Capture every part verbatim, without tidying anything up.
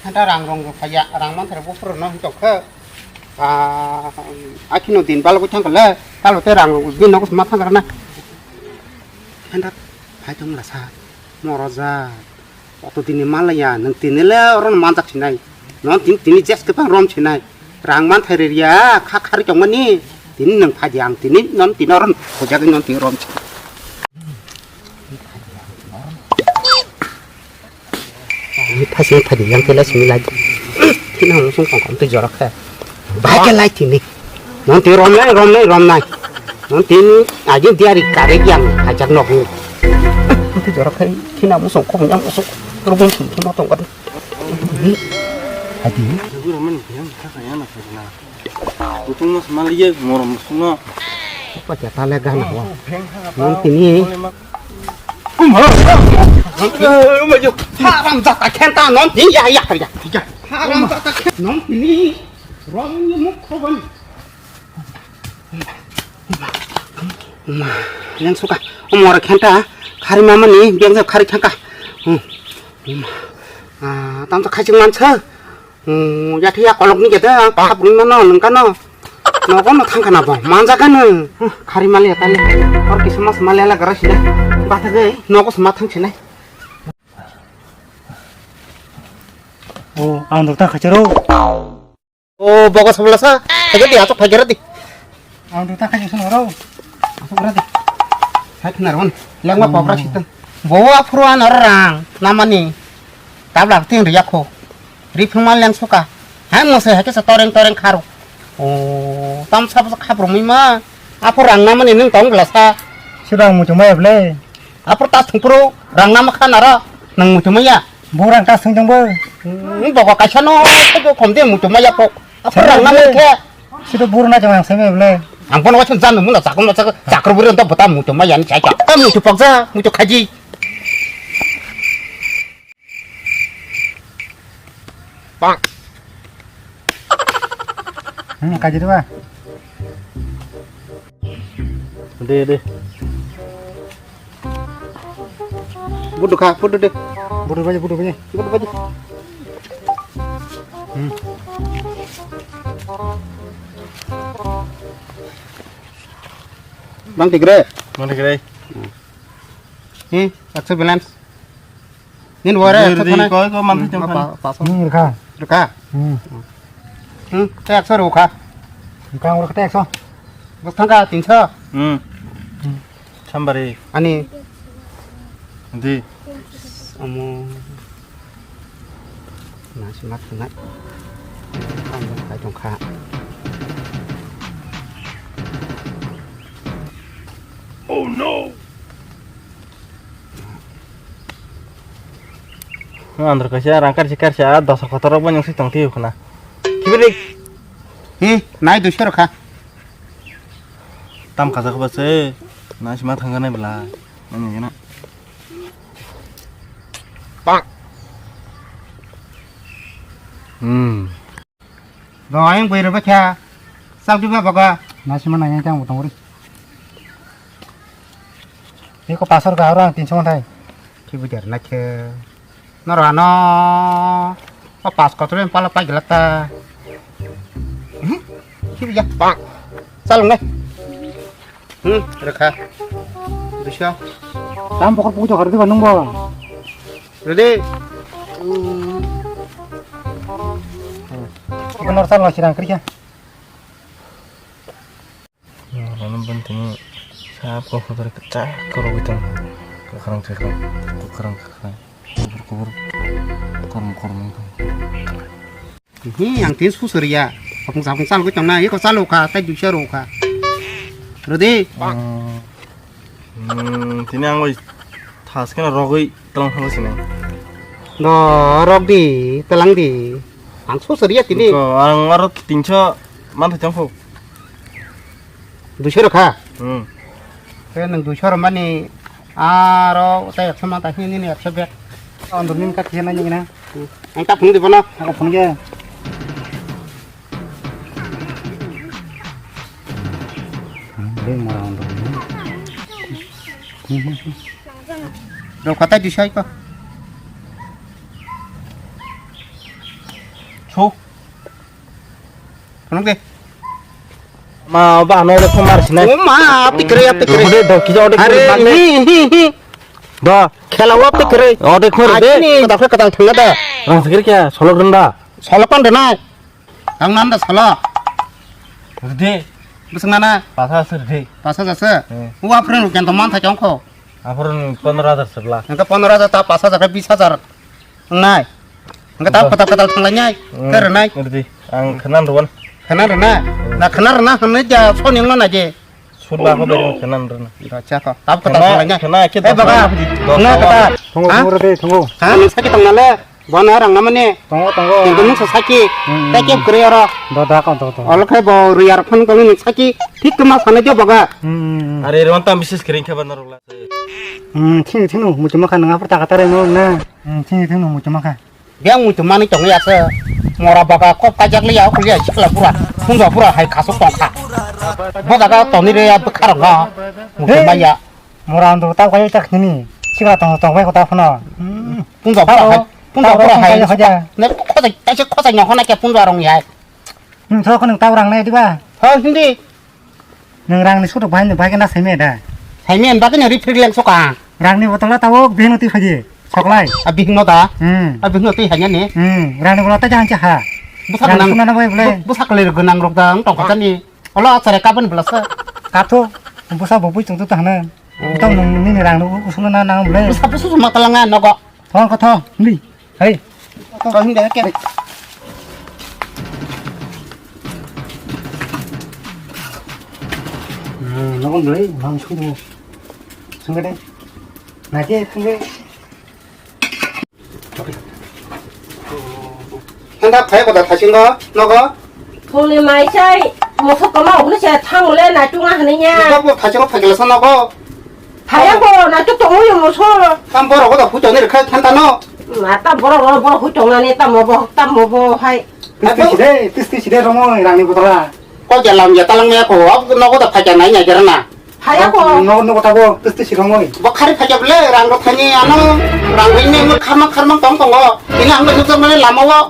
Khanta rang rong rok phaiya, rang man thara buphuru no hintong khe. Ah, akhino din bal bo thang kale, talo te rang rong din no ma thang rana. Khanta phai tong la sa, moro ja. Oto tini malaya, nang tini le oro manjak sinai. Non tini, tini jes kepang rom sinai. Rang man thai riya, kha khari tong mani. Tini nang phai di ang tini, non tini oro hojak non tini rom sinai. Ini phai sini phai di, yang tela sini lagi. Tini hong sung kong kong tu jorok khe. Bai khe lai tini. Non tini rom nai, rom nai, rom nai. Non tini aji diari kare yang ajak nok ni. Tu jorok khe tini amu sung kong yang sung. Terus sung sung tong kan. Hadi. Kutung mas maliye morom sungno. Apa jatale gana wa. Non tini. Haram jata khenta non tin ya ya ya. Haram jata khen non tini. Rong ni muk khoban. Yang suka. Umor khenta. Khari mama ni biang khari khangka. Hmm. Ah, tam to khai ching mansa. Hmm, ya thia kolok ni kete, ah, khap ni mano, nung kano. Nogo no thang kana bo, manja kano. Hmm, khari mali ya tali. Or kisa mas mali ala gara sila. Batha ge, nogo sma thang sila. Oh, ang dok ta khacharo. Oh, bogo sabla sa. Khaja di, asok khaja di. Ang dok ta khacharo ro. Asok ra di. Hai khna ron. Lengma pokra sitan. Bo aphuru an rang, namani. Tabla ting riya kho. Ri phungma leng suka. Hai mose hai kisa toreng toreng kharo. O, tam sab khaprumui ma. Aphuru rang namani nung tong bla sa. Sirang muchung mai ble. Aphuru tas thungpuru rang nama khan aro nung muchung mai ya. Bo rang tas thung jong bo. Ni bogo kaisa no, ko khom de muchung mai ya po. Aphuru rang nama khe. Sito buru na jong ang sai mai ble. Ang bono waisa janu muna chakon na chakon chakro buru to bata muchung mai ya ni chai cha. Ta muchung pokja, muchung khaji. Hmm, kaji dua. De, de. Budu kha, budu de. Budu baje, budu baje. Budu baje. Hmm. Bang tigre. Bang tigre. Hmm, akse balance. Nin wara Dui, ekso dui, thana. Koi, koi, manthai Hmm, chong pa-, thana. Paso. Hmm, rwkha. Rwkha? Hmm. Hmm, te ekso rwkha. Rwkha, rwkha te ekso. Bwsthangkha tinso. Hmm. Hmm. Sambari. Ani. Di. Amo. Nasi mat thanai. Ang kai tongkha. Oh no! Andro kaisa rang karsi karsi a dosa kotor rok bai nung si tong twi khna. Kibiri. Hi, nai duiso rokha. Tam kaja kha base. Nai sima thangga nai bela. Nani gana. Pak. Hmm. Bo ayang bui rwbaikha. Chak diba baga. Nasima nai tang butong ri. Iko pasor ga aro ang tinso thai. Ki bujar na khe. Noro ano. O pas kotro pala pa gelata. Hmm? Ki bujar. Pak. Chal ngai. Hmm, rwkha. Rwsa. Tam pokor puto kar diba nungbo. Ready? Iko nor sal sirang krikha. Rano bantini sab ko khudar kachak ko rogoi tong. Kakrang kakrang, kakrang kakrang. Kubur kubur. Kormo kormo tong. Hi, ang tin su suriya. Apung sapung chal goi tong na, iko chalo kha, tai duisa ro kha. Rodi. Hmm, tini ang oi thas kena rogoi telang thang sini. Do rog di, telang di. Ang su suriya tini. Ko ang aro tinso man thang pho. Duisa ro kha. Hmm. Te nang duisa ro mani aro tai ekso ma ta hini ni ekso bek. Andor nin ka thena ni na. Ang ta phung di bono. Ang phung ge. Beng mora andor ni. Rok katai di sai ko. Thuk. Phunuk de. Ma, ba, no, de, phung mar sinai. O ma, pikre, ya, pikre. Ode, do, kisa, ode, Are, kisa, hi, hi, hi. Do. Khela, wa, pikre. Ode, khur, de. Ani, kadal, kadal, thangna da. Rang sikir kya, solok renda. Solok kan denai. Ang nan da sala. Rdi. Bwswk nana? Pas hajar se rdi. Pas hajar se? Hmm. Wa, friend, kan to man tha chong kho. Aphuru pondro hajar se bla. Engka pondro hajar ta pas hajar ka bis hajar. Nai. Engka ta Ba- katal katal thanglai nai. Hmm. Ter nai. Rdi. Ang khanan ruan. Khanan rana. Na khanan rana hanne ja soni ngona je. Sut ba ko bereng khanan rana. Acha ko. Tab katal Khana, thanglai nai. Khana ke Eh, dos baga. hajar di. Dos Na hajar. katal. Tunggu, Ha? tunggu, rdi, tunggu. Ha? Sakit tong nale. Bono rang namani. Tongo, tongo. Tengkol nung sasaki. Hmm. Tei kep kwrwi oro. Do, da, kon, do, do. Olo khai bo rwi aro phone kami nung saki. Thik kwma sanai jo baga. Hmm, hmm, hmm. Are, ron tam bises kering khe ba norok la. Hmm, thini, thini, muchuma kha nang aphar taka tare no na. Hmm, thini, thini, muchuma kha. Biang muchuma ni tong ya se. Mora baga kop kajak liya, kuliya sikla pura. Punja pura hai khasuk tong kha. Bo jaga toni re ya bwkha rok no. Muchuma Hey. ya. Mora ando ta kai ta khini. Sikla tong, tong bai ko ta phano. Hmm. Punja pura Tao, hai, punja tao pura rang hai. Kaya haja. Ne khojai, kaisa khojai no hona kya punja rong yai. Hmm, thok nung tao rang nai diba? Ha, hindi. Nung rang ni sutuk bahai ni bahai kena seme da. Hai men ba kena refresh leng soka. Rang ni botol tao bihing ti phaji. Soklai. A bihing no da. Hmm. A bihing no ti hanya ni. Hmm, rang ni botol ta jang cha ha. Busa Rang kenang. Suna na bai bole. Bu-, busa kelir kenang rok da, ang tong kata ni. Olo achare kaban belasa. Katho, busa bo bui chungtu ta hana. Oh. Tong nung nini rang nung usulo na nang bole. Busa busa suma talanga nogo. Thong ko thong, hindi. Hai. Ko hindi ke. Hmm, nogo bole, bang sungku. Sungku de. Na ke, sungku. Henda phai koda thasingo nogo. Phungni mai chai moso toma hwnwi se thang le naitung a hwnwi nya. Nogo bo thasingo phai gelasa nogo. Phaya ko naituk tong uyo moso. Tam borok koda phu tongni rwkha thanta no. Ma tam borok ro borok hui tongnani tamo bo tamo bo hai. Tisti side, tisti side romo rangni botola. Kok ya lam ya talang ya ko, ab nogo da phai ja nai nya jera na. Phaya ko. No, no, kota bo, testi sirongoi. Bo khari phai ja bole, rang rok thani ano, rang ring ne mo kharma kharma tong tongo. Ini ang nukjak mane lama o,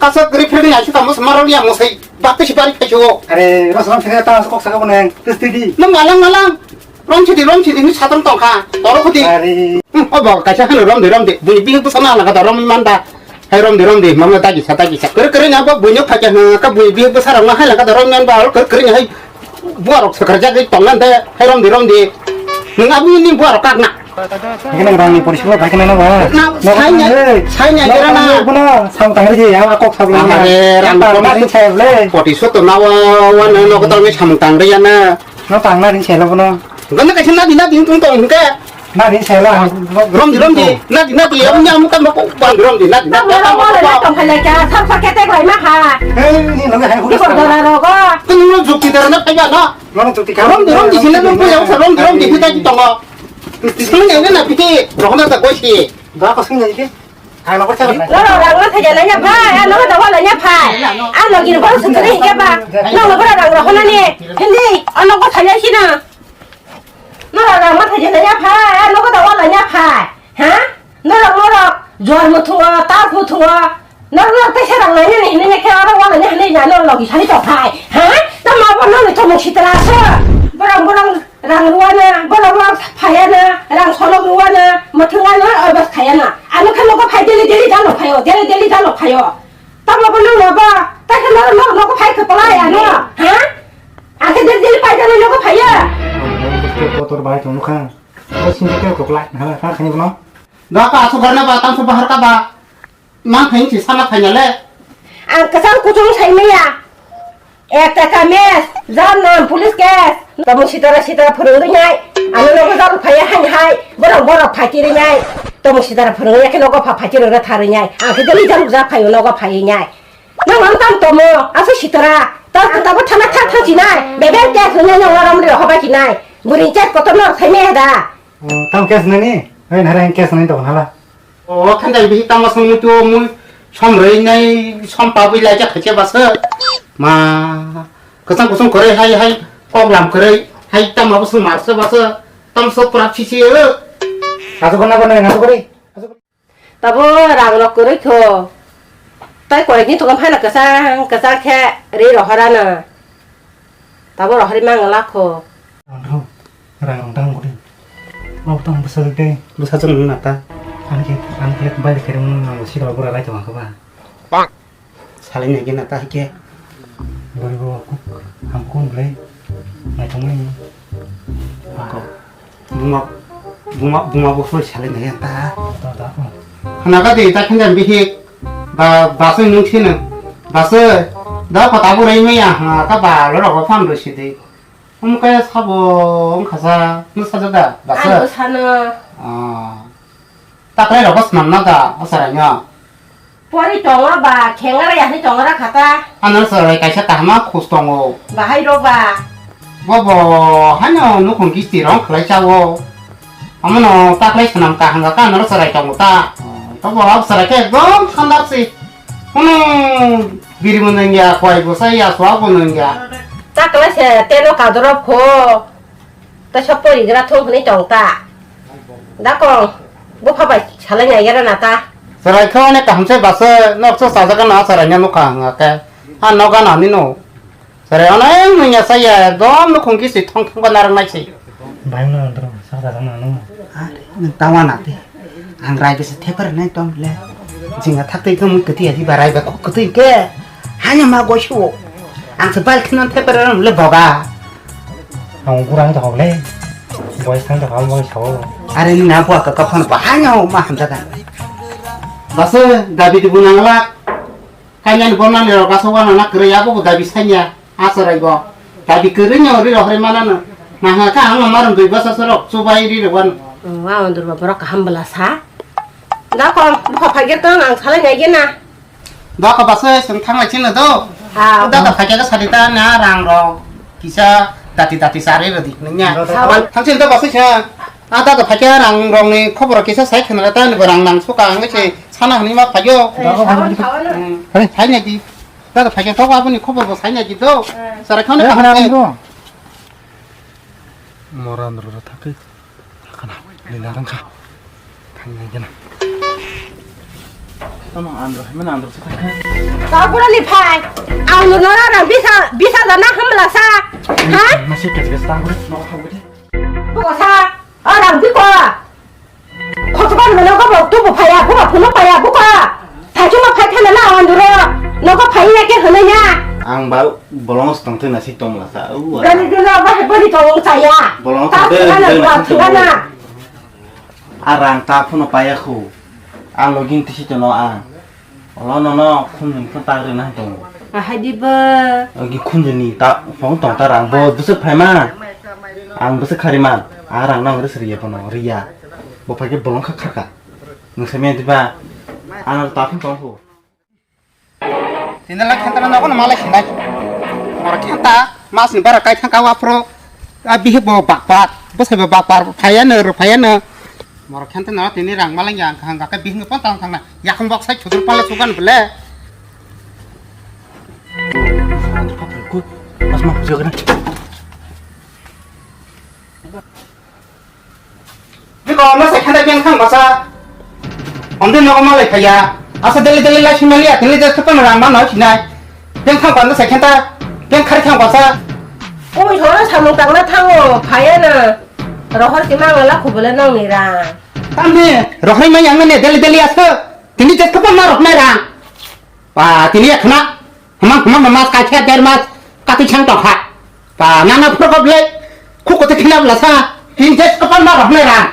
kasa gri phirni asu tamo semarong ya mosai, bakti sibari phai jo. Are, ros rom sini ta kok saka bone, testi di. Nang malang malang, rom sidi, rom sidi, ni satong tong kha, toro khudi. Are. Hmm, o bo kaisa hano rom de, rom de, bui bini bwsa na laga da rom manda. Hai rom de, rom de, mama dagi sa, dagi sa. Kere kere nya bo buino phaikya hwnkha, bui bi bwsa rok ma hai laga da rom manda, kere kere nya hai buarok sakar jagwi tongna de, hai rom de, rom de. Nwng aboni ni buarok kakna. Hingke nang rangni poriskar bai khe nang ba. Na, Nang sai nya, hei. Sai nya Nang jera na. Bono sam tangri je, ya kok sabu. Aha, re, rang Nang poriskar. Nang sai le. Poti soto na wa, wa na no kotor ni samung tangri ya na. No tang na rin selo bono. Gana kaisa nadi nadi tong tong hingke. Nadi selo. Romdi romdi nadi nadi ya nya mukan mako ban romdi nadi nadi. Tamo rogo le tong khalai ka sab sa kete bai ma ha. Hei, ni loge hai Ni hudus ko dara rogo. Kunu no jukti dara na phaiba na. Nono jukti ka. Romdi romdi sila no puya usa romdi romdi hita ki tongo. Sila ne na piti rohona ta gosi. Da ko singa ite. Ang nokor chabak nai. Norok rang ma thaja nai ya phai, ang nogo da wala nya phai. Ang nogi ni borok sutri hingke ba. Nong nogo rang rohonani. Hindi, ang nogo thaja sina. Norok rang ma thaja nai ya phai, ang nogo da wala nya phai. Ha? Norok, norok, jor muthuo, ta muthuo. Norok, norok tesa rang nai nani hinui nya khe oro wala nya hinui na norok nogi sani to phai. Ha? Tamo abo noni tomung sitra se. Borok, borok. Rang rwna, borok rok phaiya na, rang solok rwna, mwthangna na, obas khaiya na. Ano khe nogo phai daily daily jalo phaio, daily daily jalo phaio. Tamo bo nang nogo, ta khe noro noro nogo phai khe palai ano, ha? Akhe daily daily pai jalo nogo phaiya. Kotor bai tong kha. Bo sing khe koplai, ha, ha, khani bono. Da ka asu garna ba, tang su bahar ka ba. Mang thai si sana thai na le. Ang kwchang kuchung sai maya. Ek taka mes, jam nam, police case. Tomung sitara sitara phwrwngwi nai. Ano nogo jam phaiya hai hai. Borok borok phaikiri nai. Tomung sitara phwrwngwi yakhe nogo pha phaikiri ro tharwi nai. Ang khe deli jam ja phaio nogo phaiwi nai. Nang ang tam tomo, asu sitara. Ta ta bo thana tha tha sinai. Bebel case nai nang ram ri hobai sinai. Buring case kotor nor sai me da. Oh, tam case nani? Hei, nara case nani to hala. O khandai bihi tamo song muitu mui som reinai som pabui laijak khache basa. Ma, kwchang kusung kwrwi hai hai kok lam kwrwi hai tamo bwswng marsa basa. Tamo sok prak sisi o. Asu kona kona ngasu kori. Tabo rang rok kwrwi kho. Tai koikni tukang phano kwchang kwchang khe ri rohorano. Tabo rohorwi mangwlakho. Rang rang tang budi. Nok tang bwsajwk de. Bwsajwk nung nata. Ani khe, ani khe bai khe rung nang si rok bura lai tong kha ba. Salai nai khe nata hai khe. Bori bo kuk ham kum ble. Nai tong nai. Ko. Buma, buma, buma bo phoi salai nai ta. Ta, ta, oh. Hana ka de ta khenjan bihik. Ba, basoi nung sino. Basoi. Da pata bo rai maya ha ka ba lo ro ko pham ro si de. Omo kaya sabo wngkha sa, nw sajak da, basa? Ang sano. Ah. Taklai rok swnam na da, o sarai no. Pori tongo ba, khengara ya ni tongo ra khata. Ano sarai kaisa kahama khus tongo. Bahai rok ba. Bobo, hano nukhung kisti rong khlai chawo. Amono taklai swnam kaham ga ka ano sarai tongo ta. Bobo, o sarai ke ekdom sandar si. Hwnwi biri bo nangya, koi bo saya, suak bo nangya. Ta kla se teno kadorop kho. Ta sokpori gra thung hwnwi tong ta. Da kong, bupha bai salai nai yara na ta. Chwrai khe onek kaham se basa, nok se sajak na chwrai nya nukha hwnga khe. Ha noga na nino. Chwrai onek nungya saya, ekdom nukhung kisi thong thong ba narang nai se. Bai no dro, sa sajak na nung. Are, nwng tawa na te. Ang rai bisa theper nai tong le. Jinga thak tei khe mui kwtwi adi ba rai ba khuk kwtwi khe. Hanya ma goi sio. Ang se bal khinan theper le boga. Ang kurang to hok le. Boys thang to hok boys ho. Are ni na bo ka ka phone ba hanya ma hamja da. Basa David bunang la. Kanya ni bona ni roga so wana na kre ya bo David sanya. Asarai bo. Dabi kwrwino ri rohorwi manano. Nahna kha ang maram dui basa sorok chubai ri rwano. Wa ondur ba borok kaham bwla sa. Da kong bupha phagir tong ang salai nai gena. Da ka basa seng thanglai chino do. Ah. Da ka phagir ka sadi ta na rang rok. Kisa dati dati sari rodi nanya. Thangsin da basa sa. A da ka phagir rang rong ni khobor kisa sai khna ta ni rang nang suka ang se sana hni ma phagir. Hai nai di. Daga phaikhe kok aboni khobor bo saina di do. Chara khano kaham khe. Mora andro ro thakhe. Thakana. Lila rangkha. Thangnai gena. Tama andro, himana andro sa thakhe. Tabura ni phai. Ang no nora rang bisa, bisa jana hamla sa. Ha? Masi kes kes tang guri. Bo sa. Arang biko. Khotokar nogo bo tubu phaya, buka phunu phaya, buka. Thaichuma phai thana na anduro. Nogo phai ya ke hwnai ya. Ang ba bolong stong thuna si tong la sa. Gani dino ba he boni tong chaya. Bolong ta thuna na, ta thuna na. Arang ta phunu paya khu. Ang login tisi tono ang. Olo nono khunjwng phano tak rwna hai tongo. Ahai di ba. Ogi khunjwngni ta phone tong ta rang bo bwswk phaima. Ang bwswk kharima. A rang nang rwswk riya bono riya. Bo phaikhe bolong kha kharka. Nwng saimanya diba. Ano ta phone tong kho. Tini la khenta na nogo malai khinai. Mor khenta mas ni bara kai thang ka wapro. A bihik bo bakpar. Bwsai bo bakpar. Phaya no rw phaya no. Morok khen teno tini rang malai ya, ang kaham khe bihing pon tang thangna. Yakung bok sai chudur pala sugan bele. Mas ma puja kena. Biko, ano sai khanda beng thang basa. Onde nogo malai phaya. Asa deli deli lai sumali ya, tini de thapa rang ma noi sinai. Beng thang banda sai khanda, beng khari thang basa. Oi, thoro samung tangna thango, phaya na. Rohor kima ngala khubule nang ni rang. Tamni rohor ma yang ne deli deli asa. Tini je khapa ma roh nai rang. Pa tini ya khna. Hamang hamang ma mas ka khe der mas ka ti chang tong kha. Pa nana phro ko ble. Khu ko te khna bla sa. Tini je khapa ma roh nai rang.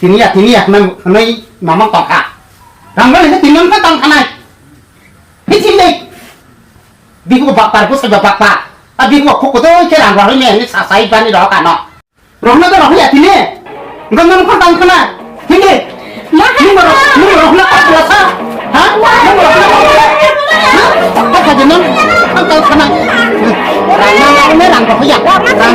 Tini ya tini ya khna nai mamang tong kha. Rang ma ne tini ma tong kha nai. Hi tini. Bihu bakpar, bu sa bakpar. A bihu khu ko to khe rang roh ne ni sa sai ba ni roh ka no. Rohna to rohya tini. Enggak nang kau tang kena. Tini. Nung roh, nung rohna kau terasa. Ha? Nung rohna kau terasa. Ha? Apa saja nung? Kau tang kena. Rang nang aku ni rang rohya. Rang.